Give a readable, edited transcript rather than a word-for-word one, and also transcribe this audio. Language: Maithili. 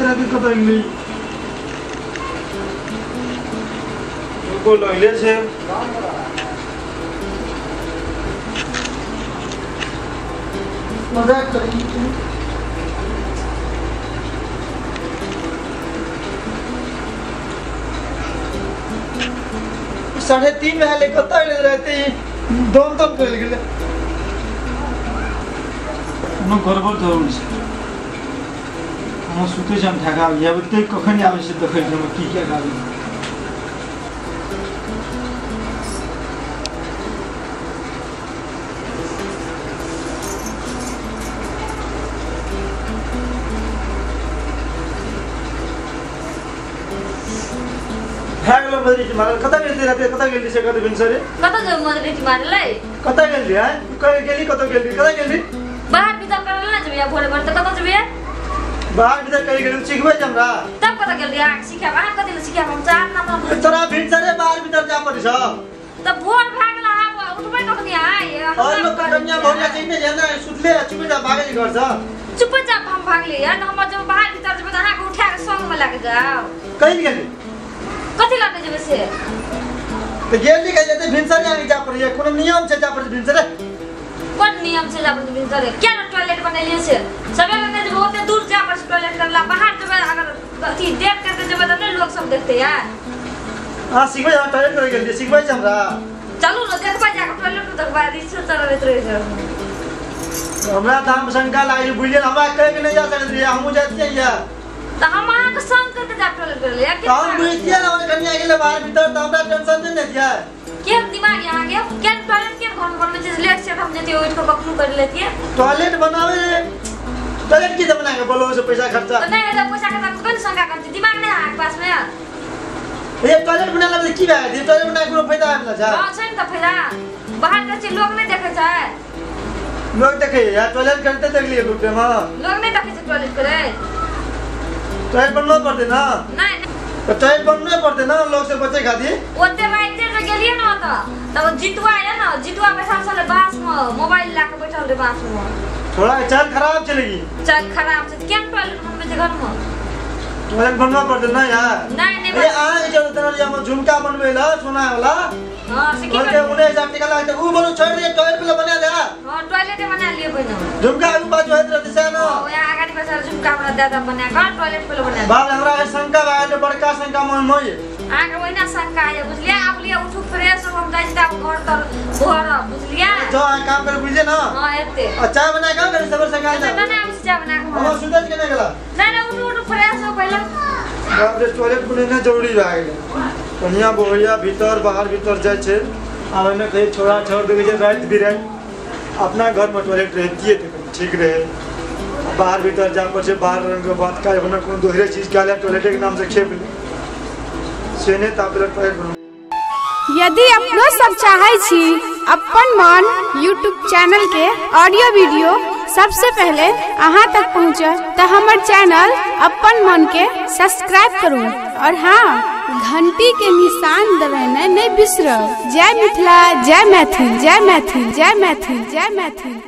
राति कतऽ गेलै को लइले छे मजाक करी 3:30 में ले कतऽ रहते दम दम कर गेलै कोनो गड़बड़ जरूर छै। हम सुते छी, हम ठका आबै कखन आबै छै देखै छी हम की क्या गाबै। मारल कता गेली राते कता गेली से कत भिनसरे कता जो मदरी मारलै कता गेली है कह गेली कत गेली कता गेली बाहर भीतर करल ना जबिया भोरे भोरे त कता जबिया बाहर भीतर कह गेली सिखबै हमरा तब कता गेली आ सिखाब आ कति सिखाब हम चार ना हम तोरा भिनसरे बाहर भीतर जा पड़ी छ त भोर भागला आब उठबै कखनी आय और लोग कन्या भौजा छै ने जेना सुतले चुपे जा भागली घर से चुपे जा हम भागली यार हम जब बाहर भीतर जब अहाँ के उठा के संग में लाग जाओ कहि गेली कथि लागे जेबे से त गेली कहि जेते भिनसरे आके जा पड़ी कोनो नियम छै जा पड़ी भिनसरे कोन नियम छै जा पड़ी भिनसरे क्या टॉयलेट बनेलिए से सबेरे ने जेबे ओते दूर जा पड़ी टॉयलेट करला बाहर जेबे अगर अथि देख करके जेबे तब ने लोग सब देखते यार। हां सिखबै हम टॉयलेट करे गेली सिखबै छै हमरा चलू न देखबै जा के टॉयलेट देखबै रिसो चलबैत रहे छै हमरा दाम शंका लागि बुझल हमरा कहि के नहीं जा सकत रही हमहु जातिए यार त हम अहाँ के संग करके जा टॉयलेट करले यार हम बुझतिए ना हमर कन्या गेले बाहर भीतर त हमरा टेंशन नहीं दिया के दिमाग यहाँ के के टॉयलेट के घर में बनबै छै लेट से हम जतिए उठ के कखनो कर लेतिए टॉयलेट बनावे टॉयलेट की बना के बोलो से पैसा खर्चा त नहीं है पैसा खर्चा कोन शंका करती दिमाग नहीं अहाँ के पास में ये टॉयलेट बना लेबै की भए गेल टॉयलेट बना के कोनो फायदा आबला छै। हां छै न त फायदा बाहर के छै लोग नहीं देखै छै लोग देखै यार टॉयलेट करते देखलिए लूटे में लोग नहीं देखै छै टॉयलेट करे टॉयलेट बनबे पड़ते ना नहीं तो टॉयलेट बनबे पड़ते ना लोग से बचे खातिर ओते राइते जे गेलिए ना त तब जितुआ है ना जितुआ बैठल छले बांस में मोबाइल ला के बैठल रे बांस में थोड़ा चाल खराब चलेगी चाल खराब छै केन टॉयलेट बनबे छै घर में टॉयलेट बनबे पड़ते ना यार नहीं नहीं ए आ के जरूरत न हम झुमका बनबे ला सोना वाला हां से की के 19,000 टका लागते उ बोलो छोड़ दे टॉयलेट वाला बना ले। हां टॉयलेट बना लिए पहिने झुमका आगू बाजू होइत रहते से ना ओ यहाँ अगाडि बसेर झुमका हमरा दादा बना के टॉयलेट पहिले बना बाप हमरा शंका बा बड़का शंका मन में अहाँ के ओहिना शंका है बुझलिए आब लिए उठू फ्रेश हो हम जाइ छी त घर तर घर बुझलिए जो अहाँ काम करे बुझलिए ना। हां एते आ चाय बना के करे सबर से खाइ ना ना आब चाय बना के हम सुतल के ना गेला ना ना उठू उठू फ्रेश हो पहिले बाप रे टॉयलेट बनेना जरूरी भए गेलै कन्या बोहिया भीतर बाहर भीतर जाइ छै आब एने कहीं छोड़ा छोड़ देखे छै राति बिराति अपना घर में टॉयलेट रहतिए तऽ ठीक रहे बाहर भीतर जा पर छै बाहर रंग के बात का अपना कोनो दोहरे चीज के ले टॉयलेट के नाम से खेप ले से ने ताप टॉयलेट बनो। यदि अपनो सब चाहे छी अपन मन यूट्यूब चैनल के ऑडियो वीडियो सबसे पहले अहाँ तक पहुँचे तो हमर चैनल अपन मन के सब्सक्राइब करू और हाँ घंटी के निशान दबाना नहीं बिसरब। जय मिथिला, जय मैथिल, जय मैथिल, जय मैथिल, जय मैथिल।